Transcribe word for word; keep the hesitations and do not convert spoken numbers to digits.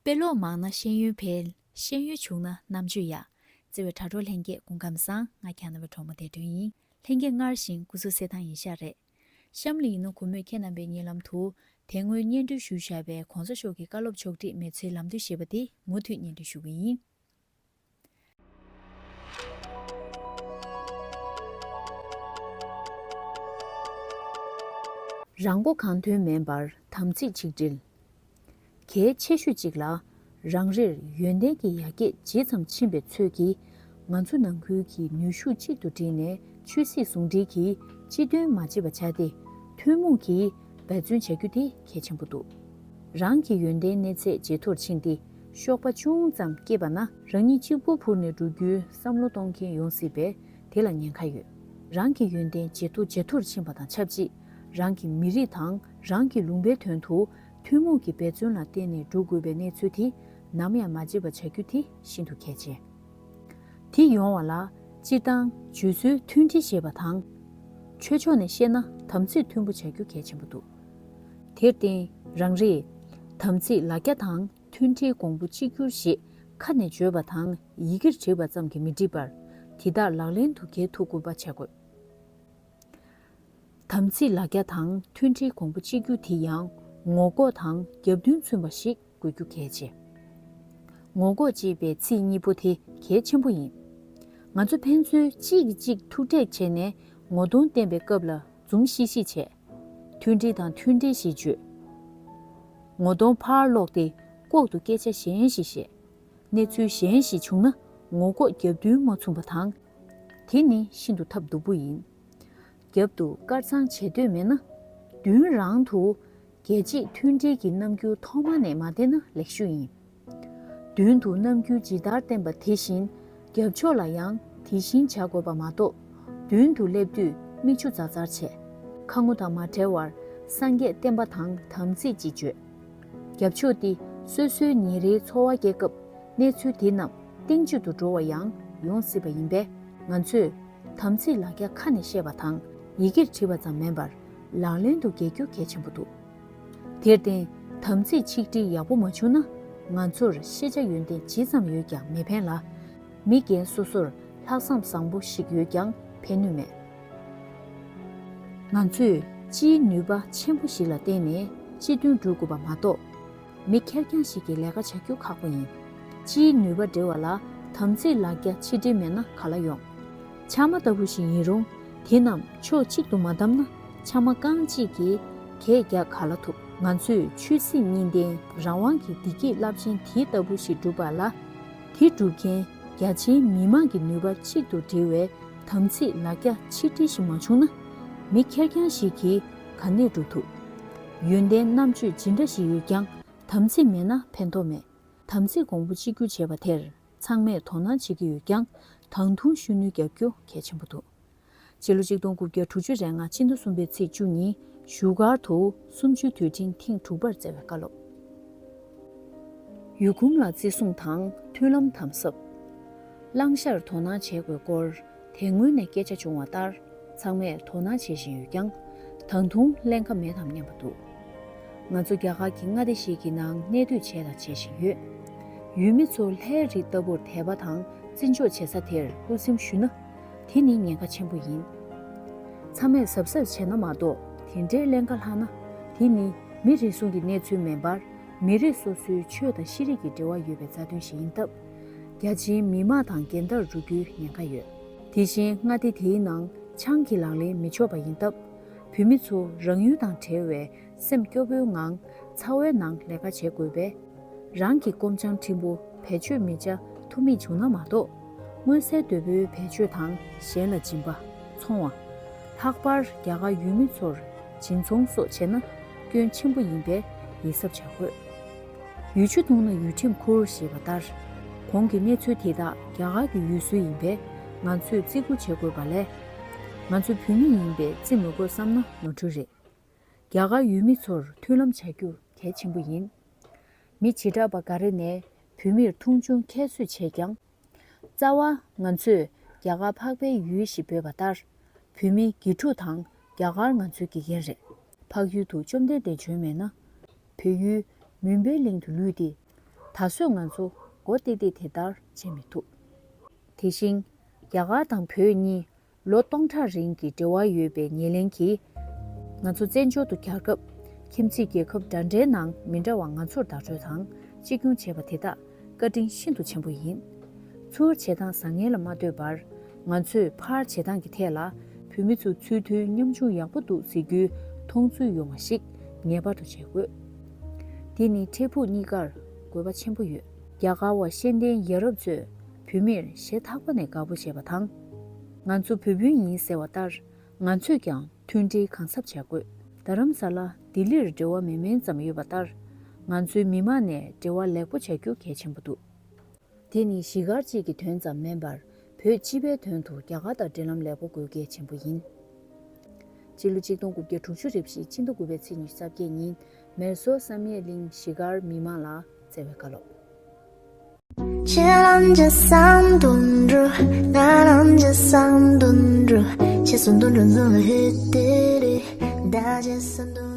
དཔེ་ཀློག་མང་ན་ཤེས་ཡོན་འཕེལ། ཤེས་ཡོན་ཆུང་ན་རྣམ་དཔྱོད་ཡག་བརྩེ་བའི་དྲ་གྲོགས་ལྷན་རྒྱས་སྐུ་ཁམས་བཟང་། ང་རྒྱ་ནག་པའི་གྲོགས་མོ་བདེ་སྒྲོན་ཡིན། ལྷན་རྒྱས་སྔར་བཞིན་སྐུ་གཟུགས་གསལ་ཐང་ཡིན་ཤག་རེད། གཤམ་ལ་ཡིན་ནོ་གུས་མོས་ཁྱེད་རྣམ་པའི་སྙན་ལམ་དུ། དེ་སྔོན་སྙན་སྒྲོན་ཞུས་བཞག་པའི་གོང་ས་མཆོག་གི་བཀའ་སློབ་ཕྱོགས་སྒྲིག་མི་ཚེའི་ལམ་སྟོན་ཞེས་པ་དེ་མུ་མཐུད་སྙན་སྒྲོན་ཞུ་གི་ཡིན། རང་མགོ་གང་ཐོན་མིན་པར་དམ་ཚིག་ཆིག་སྒྲིལ། གལ་ཆེ་ཤོས་གཅིག་ལ། རང་རེར་ཡོན་ཏན་གྱི་ཡར་རྒྱས་ཇི་ཙམ་ཕྱིན་པའི་ཚོད་ཀྱིས། ང་ཚོ་ནང་ཁུལ་གྱི་ནུས་ཤུགས་གཅིག་ཏུ་བསྒྲིལ་ནས་ཆོས་སྲིད་ཟུང་འབྲེལ་གྱིས་སྤྱི་དོན་མ་བརྗེད་པ་བྱ་སྟེ། ཐུན་མོང་གིས་འབད་བརྩོན་བྱ་རྒྱུ་དེ་གལ་ཆེན་པོ་འདུག་རང་གི་ཡོན་ཏན་གནས་ཚད་ཇེ་མཐོར་ཕྱིན་ཏེ། གཤོག་པ་ཅུང་ཙམ་སྐྱེས་པ་ན། རང་ཉིད་གཅིག་པུ་འཕུར་ནས་འགྲོ་རྒྱུའི་བསམ་བློ་གཏོང་མཁན་ཡོང་སྲིད་པས། དེ་ལ་ཉེན་ཁ་ཡོད། རང་གི་ཡོན་ཏན་ཇེ་མཐོ་ཇེ་མཐོར་ཕྱིན་པ་དང་ཆབས་ཅིག་རང་གི་མི་རིགས་དང་རང་གི་ལུང་པའི་དོན་དུ་ཐུན་མོང་གི་འབད་བརྩོན་ལ་བརྟེན་ནས་འགྲོ་དགོས་པའི་གནས་ཚུལ་དེ་ནམ་ཡང་མ་བརྗེད་པ་བྱ་རྒྱུ་དེ་ཤིན་ཏུ་གལ་ཆེ། དེ་ཡོང་བ་ལ་སྤྱིར་བཏང་སྤྱོད་ཚུལ་མཐུན་སྒྲིལ་ཞེས་པ་དང་། ཆོས་ཕྱོགས་ནས་བཤད་ན་དམ་ཚིག་མཐུན་པོ་བྱ་རྒྱུ་གལ་ཆེན་པོ་འདུག་དེར་བརྟེན་རང་རེས་དམ་ཚིག་ལ་རྒྱ་དང་མཐུན་སྒྲིལ་གོང་བུ་གཅིག་གྱུར་ཞེས་ཁ་ནས་བརྗོད་པ་དང་ཡི་གེར་བྲིས་པ་ཙམ་གྱིས་མི་འགྲིག་པར། དེ་དག་ལག་ལེན་དུ་འགེལ་ཐུབ་དགོས་པ་བྱ་དགོས། དམ་ཚིག་ལ་རྒྱ་དང་མཐུན་སྒྲིལ་གོང་བུ་གཅིག་གྱུར་དེ་ཡང་ངོ་ལྐོག་དང་རྒྱབ་མདུན་མཚོན་པ་ཞིག་དགོས་རྒྱུ་གལ་ཆེ། ངོ་ལྐོག་ཅེས་པའི་ཚིག་གཉིས་པོ་དེ་གལ་ཆེན་པོ་ཡིན། ང་ཚོ་ཕན་ཚུན་གཅིག་གིས་གཅིག་ཐུག་འཕྲད་བྱས་ནས་ངོ་གདོང་བསྟན་པའི་སྐབས་ལ་འཛུམ་ཤིག་ཤིག་བྱས། མཐུན་སྒྲིལ་དང་མཐུན་འབྲེལ་ཞེས་བརྗོད། ངོ་གདོང་ཕར་ལོག་སྟེ་ལྐོག་ཏུ་སྐད་ཆ་གཞན་ཞིག་བཤད། གནས་ཚུལ་གཞན་ཞིག་བྱུང་ན་ངོ་ལྐོག་རྒྱབ་མདུན་མ་མཚུངས་པ་དང་། དེ་ནི་ཤིན་ཏུ་ཐབས་སྡུག་པོ་ཡིན། རྒྱབ་ཏུ་དཀར་གཙང་བྱེད་འདོད་མེད་ན། མདུན་རང་དུ་རྒྱལ་གཅེས་མཐུན་སྒྲིལ་གྱི་རྣམ་འགྱུར་ཐོག་མ་ནས་མ་བསྟན་ན་ལེགས་ཤོས་ཡིན། མདུན་དུ་རྣམ་འགྱུར་ཇི་ལྟར་བསྟན་པ་དེ་བཞིན་རྒྱབ་ཕྱོགས་ལ་ཡང་དེ་བཞིན་བྱ་དགོས་པ་མ་གཏོགས། མདུན་དུ་སླེབས་དུས་མིག་ཆུ་ཛར་ཛར་བྱས། ཁ་ངོ་དང་མ་བྲལ་བར་སངས་རྒྱས་བསྟན་པ་དང་དམ་ཚིག་ཅེས་བརྗོད། རྒྱབ་ཕྱོགས་འདི་སོ་སོའི་ཉིན་རེའི་འཚོ་བ་སྐྱེལ་སྐབས་གནས་ཚུལ་དེ་རྣམས་གཏིང་བརྗེད་དུ་འགྲོ་བ་ཡང་ཡོང་སྲིད་པ་ཡིན་པས། ང་ཚོས་དམ་ཚིག་ལ་རྒྱ་ཁ་ནས་བཤད་པ་དང་ཡི་གེར་བྲིས་པ་ཙམ་མིན་པར་ལག་ལེན་དུ་འགེལ་རྒྱུ་གལ་ཆེན་པོ་འདུག་དེར་བརྟེན་དམ་ཚིག་ཆིག་སྒྲིལ་ཡག་པོ་མ་བྱུང་ན། ང་ཚོར་ཤེས་བྱ་ཡོན་ཏན་ཇི་ཙམ་ཡོད་ཀྱང་མི་ཕན་ལ། མི་རྒན་སོ་སོར་ལྷག་བསམ་བཟང་པོ་ཞིག་ཡོད་ཀྱང་ཕན་ནུས་མེད། ང་ཚོས་སྤྱིའི་ནུས་པ་ཆེན་པོ་ཞིག་ལ་བརྟེན་ནས་སྤྱི་དོན་སྒྲུབ་དགོས་པ་མ་གཏོགས། མི་ཁེར་རྐྱང་ཞིག་གིས་ལས་ཀ་བྱ་རྒྱུ་ཁག་པོ་ཡིན། སྤྱིའི་ནུས་པ་སྒྲིལ་བ་ལ་དམ་ཚིག་ལ་རྒྱ་ཆིག་སྒྲིལ་མེད་ན་ག་ལ་ཡོང་། ཕྱགས་མ་ལྟ་བུ་ཞིག་ཡིན་རུང་དེ་རྣམས་ཕྱོགས་གཅིག་ཏུ་མ་བསྡམས་ན་ཕྱགས་མ་རྐང་གཅིག་གིས་གད་རྒྱག་ག་ལ་ཐུབ། ང་ཚོས་ཆོས་སྲིད་གཉིས་ལྡན་རང་དབང་གི་བདེ་སྐྱིད་རླབས་ཆེན་དེ་ལྟ་བུ་ཞིག་སྒྲུབ་པ་ལ། དེ་སྒྲུབ་མཁན་རྒྱ་ཆེའི་མི་མང་གི་ནུས་པ་གཅིག་ཏུ་སྒྲིལ་བའི་དམ་ཚིག་ལ་རྒྱ་ཆིག་སྒྲིལ་ཞིག་མ་བྱུང་ན། མི་ཁེར་རྐྱང་ཞིག་གིས་ག་ནས་སྒྲུབ་ཐུབ། ཡོན་ཏན་རྣམ་དཔྱོད་ཇི་འདྲ་ཞིག་ཡོད་ཀྱང་དམ་ཚིག་མེད་ན་ཕན་ཐོགས་མེད། དམ་ཚིག་གོང་བུ་གཅིག་གྱུར་བྱེད་པ་དེར་ཚང་མས་དོ་སྣང་བྱེད་ཀྱི་ཡོད་ཀྱང་། ད་དུང་ཤུགས་སྣོན་རྒྱག་རྒྱུ་གལ་ཆེན་པོ་འདུག་སྤྱི་ལོ་གཅིག་སྟོང་དགུ་བརྒྱ་དྲུག་ཅུ་རེ་ལྔ་སྤྱི་ཟླ་གསུམ་པའི་ཚེས་བཅུ་གཉིས་བཞུགས་སྒར་དུ་གསུམ་བཅུའི་དུས་དྲན་ཐེངས་དྲུག་པར་བསྩལ་བའི་བཀའ་སློབ། ཡུལ་གོམས་ལ་བརྩི་སྲུང་དང་མཐུན་ལམ་དམ་ཟབ། བླང་བྱར་དོ་སྣང་བྱེད་དགོས་སྐོར་དེ་སྔོན་ནས་སྐད་ཆ་བྱུང་བ་ལྟར། ཚང་མས་དོ་སྣང་བྱེད་བཞིན་ཡོད་ཀྱང་། ད་དུང་ཀླན་ཀ་མེད་དམ་སྙམ་པ་འདུག་ང་ཚོ་རྒྱ་གར་གྱི་མངའ་སྡེ་ཞིག་གི་ནང་གནས་སྡོད་བྱས་དང་བྱེད་བཞིན་ཡོད། ཡུལ་མི་ཚོ་ལྷའི་རིགས་ལྟ་བུར་དད་པ་དང་བརྩི་འཇོག་བྱེད་ས་དེར་ཧུར་སེམས་ཞུ་ན། དེ་ནི་ཉེན་ཁ་ཆེན་པོ་ཡིན། ཚང་མས་གཟབ་གཟབ་བྱས་ན་མ་གཏོགས་དེ་འདྲའི་ཀླན་ཀ་ལྷག་ན། དེ་ནི་མི་རེ་ཟུང་གི་གནས་ཚུལ་མིན་པར། མི་རིགས་སོ་སོའི་ཆོས་དང་ཤེས་རིག་གི་འབྲེལ་བ་ཡོད་པའི་རྩ་དོན་ཞིག་ཡིན་སྟབས། རྒྱ་ཆེའི་མི་དམངས་དང་འགལ་ཟླར་འགྲོ་རྒྱུའི་ཉེན་ཁ་ཡོད། དེ་བཞིན་མངའ་སྡེ་དེའི་ནང་ཆང་གི་ལག་ལེན་མི་ཆོག་པ་ཡིན་སྟབས། བོད་མི་ཚོ་རང་ཡུལ་དང་བྲལ་བའི་སེམས་སྐྱོ་བོའི་ངང་ཚ་བའི་ནང་ལས་ཀ་བྱེད་དགོས་པས། རང་གི་སྐོམ་ཆང་ཕྲན་བུ་བེད་སྤྱོད་མི་བྱ་ཐུ་མེད་བྱུང་ན་མ་གཏོགས། མངོན་གསལ་དོད་པོའི་བེད་སྤྱོད་དང་གཞན་ལ་སྦྱིན་པ། འཚོང་བ། ལྷག་པར་རྒྱ་གར་ཡུལ་མི་ཚོར་སྦྱིན་ཚོང་སོགས་བྱས་ན་སྐྱོན་ཆེན་པོ་ཡིན་པས་ཡིད་གཟབ་བྱ་དགོས། ཡུལ་ཆུ་བཏུང་ན་ཡུལ་ཁྲིམས་ཁུར་ཞེས་པ་ལྟར། གོང་གི་གནས་ཚུལ་དེ་དག་རྒྱ་གར་གྱི་ཡུལ་སྲོལ་ཡིན་པས་ང་ཚོས་བརྩི་བཀུར་བྱེད་དགོས་པ་ལས། ང་ཚོ་བོད་མི་ཡིན་པས་བརྩི་མི་དགོས་བསམ་ན་ནོར་འཁྲུལ་རེད། རྒྱ་གར་ཡུལ་མི་ཚོར་མཐུན་ལམ་བྱ་རྒྱུ་གལ་ཆེན་པོ་ཡིན། མི་བྱེ་བྲག་པ་འགའ་རེ་ནས་བོད་མིར་མཐོང་ཆུང་ཁྱད་གསོད་བྱས་ཀྱང་། རྩ་བ་ང་ཚོས་རྒྱ་གར་འཕགས་པའི་ཡུལ་ཞེས་འབོད་པ་ལྟར། བོད་མི་དགེ་ཕྲུག་དང་རྒྱ་གར་ང་ཚོའི་དགེ་རྒན་རེད། འཕགས་ཡུལ་དུ་བཅོམ་ལྡན་འདས་བྱོན་མེད་ན། བོད་ཡུལ་མུན་པའི་གླིང་དུ་ལུས་ཏེ། ད་གཟོད་ང་ཚོ་མགོ་བཏེགས་ཏེ་དེ་ལྟར་བྱེད་མི་ཐུབ། དེ་བཞིན་རྒྱ་གར་དང་བོད་གཉིས་ལོ་སྟོང་ཕྲག་རིང་གི་འབྲེལ་བ་ཡོད་པའི་ཉེར་ལེན་གྱིས། ང་ཚོ་བཙན་བྱོལ་དུ་གྱར་སྐབས་ཁྱིམ་མཚེས་རྒྱལ་ཁབ་འདྲ་འདྲའི་ནང་མི་འདྲ་བ་ང་ཚོར་བདག་སྤྲོད་དང་གཅེས་སྐྱོང་བྱས་པ་དེ་དག་བཀའ་དྲིན་ཤིན་ཏུ་ཆེན་པོ་ཡིན། ཚུར་བྱེད་སྟངས་བཟང་ངན་ལ་མ་ལྟོས་པར། ང་ཚོས་ཕར་བྱེད་སྟངས་ཀྱི་ཐད་ལ་བོད་མི་ཚོ་ཚུལ་མཐུན་ཉམ་ཆུང་ཡག་པོ་འདུག་ཟེར་རྒྱུའི་མཐོང་ཚུལ་ཡོང་བ་ཞིག་ངེས་པར་དུ་བྱེད་དགོས། དེ་ནི་འཕྲལ་ཕུགས་གཉིས་ཀར་དགོས་པ་ཆེན་པོ་ཡོད། རྒྱ་གར་བ་ཤེས་ལྡན་ཡ་རབས་ཚོས་བོད་མིར་ཞེ་ཐག་པ་ནས་དགའ་པོ་བྱེད་པ་དང་། ང་ཚོ་བོད་དཔོན་ཡིན་ཟེར་བ་ལྟར། ང་ཚོས་ཀྱང་མཐུན་སྒྲིལ་གང་ཟབ་བྱ་དགོས། རྡ་རམ་ས་ལ་ལྡི་ལིར་འབྲེལ་བ་མེད་མིན་ཙམ་ཡོད་པ་ལྟར། ང་ཚོའི་མི་མང་ནས་འབྲེལ་བ་ལེགས་པོ་བྱ་རྒྱུ་གལ་ཆེན་པོ་འདུག། དེ་ནི་གཞིས་སྒར་གཅིག་གི་དོན་ཙམ་མིན་པར། བོད་སྤྱི་པའི་དོན་དུ་རྒྱ་གར་དང་འབྲེལ་ལམ་ལེགས་པོ་དགོས་གལ་ཆེན་པོ་ཡིན། སྤྱི་ལོ་གཅིག་སྟོང་དགུ་བརྒྱ་དྲུག་ཅུ་རེ་བཞི་ཕྱི་ཟླ་དགུ་པའི་ཚེས་ཉི་ཤུ་རྩ་བརྒྱད་ཉིན་མེ་སོར་བསམ་ཡས་གླིང་གཞིས་སྒར་མི་མང་ལ་བསྩལ་བའི་བཀའ་སློབ། ཁྱེད་རང་ཅི་བསམ་དོན་འགྲུབ། ང་རང་ཅི་བསམ་དོན་འགྲུབ། ཁྱེད་གསུམ་དོན་འགྲུབ་འཛོམས་ལ་ཧེ་ཏེ་རེ། ད་ཅི་བསམ་དོན།